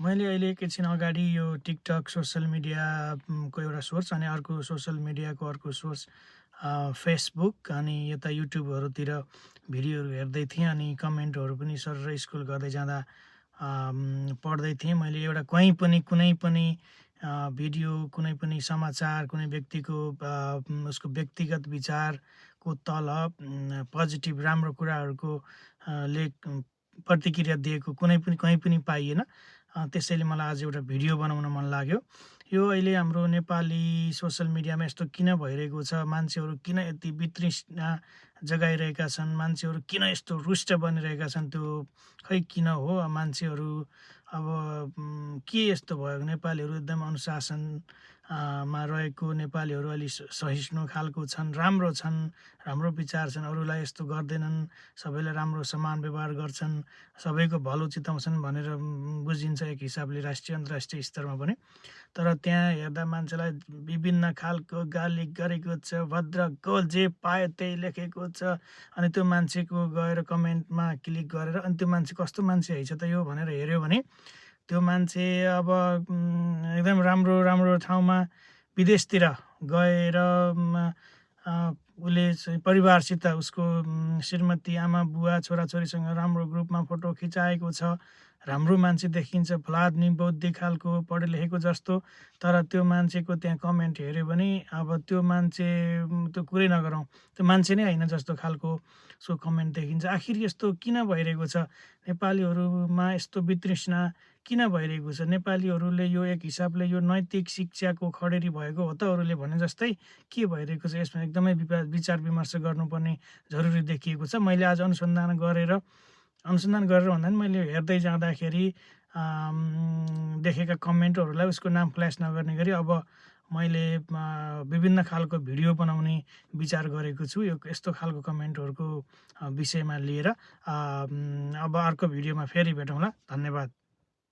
मैले अहिले एकैछिन अगाडि यो टिकटक सोसल मिडियाको एउटा सोर्स अनि अर्को सोसल मिडियाको अर्को सोर्स फेसबुक अनि यता युट्युबहरूतिर भिडियोहरू हेर्दै थिएँ अनि कमेन्टहरू पनि सर स्कुल गर्दै जाँदा पढ्दै थिएँ। मैले एउटा कहीँ पनि कुनै पनि भिडियो कुनै पनि समाचार कुनै व्यक्तिको उसको व्यक्तिगत विचारको तल पोजिटिभ राम्रो कुराहरूको ले प्रतिक्रिया दिएको कुनै पनि कहीँ पनि पाइएन। त्यसैले मलाई आज एउटा भिडियो बनाउन मन लाग्यो। यो अहिले हाम्रो नेपाली सोसल मिडियामा यस्तो किन भइरहेको छ, मान्छेहरू किन यति वितृष्णा जगाइरहेका छन्, मान्छेहरू किन यस्तो रुष्ट बनिरहेका छन्, त्यो खै किन हो? मान्छेहरू अब के यस्तो भयो? नेपालीहरू एकदम अनुशासन मा रहेको नेपालीहरू अलि सहिष्णु खालको छन्, राम्रो विचार छन्, अरूलाई यस्तो गर्दैनन्, सबैलाई राम्रो समान व्यवहार गर्छन्, सबैको भलो चिताउँछन् भनेर बुझिन्छ एक हिसाबले राष्ट्रिय अन्तर्राष्ट्रिय स्तरमा पनि। तर त्यहाँ हेर्दा मान्छेलाई विभिन्न खालको गाली गरेको छ, भद्रगोल जे पायो त्यही लेखेको छ अनि त्यो मान्छेको गएर कमेन्टमा क्लिक गरेर अनि त्यो मान्छे कस्तो मान्छे रहेछ त यो भनेर हेऱ्यो भने त्यो मान्छे अब एकदम राम्रो ठाउँमा विदेशतिर गएर उसले चाहिँ परिवारसित उसको श्रीमती आमा बुवा छोराछोरीसँग राम्रो ग्रुपमा फोटो खिचाएको छ, राम्रो मान्छे देखिन्छ, फलादमी बौद्धिक खालको पढे लेखेको जस्तो। तर त्यो मान्छेको त्यहाँ कमेन्ट हेऱ्यो भने अब त्यो मान्छे त्यो कुरै नगरौँ, त्यो मान्छे नै होइन जस्तो खालको सो कमेन्ट देखिन्छ। आखिर यस्तो किन भइरहेको छ? नेपालीहरूमा यस्तो वितृष्णा किन भइरहेको छ? नेपालीहरूले यो एक हिसाबले यो नैतिक शिक्षाको खडेरी भएको हो त अरूले भने जस्तै के भइरहेको छ? यसमा एकदमै विचार विमर्श गर्नुपर्ने जरुरी देखिएको छ। मैले आज अनुसन्धान गरेर भन्दा पनि मैले हेर्दै जाँदाखेरि देखेका कमेन्टहरूलाई उसको नाम फ्ल्यास नगर्ने गरी अब मैले विभिन्न खालको भिडियो बनाउने विचार गरेको छु यो यस्तो खालको कमेन्टहरूको विषयमा लिएर। अब अर्को भिडियोमा फेरि भेटौँला। धन्यवाद।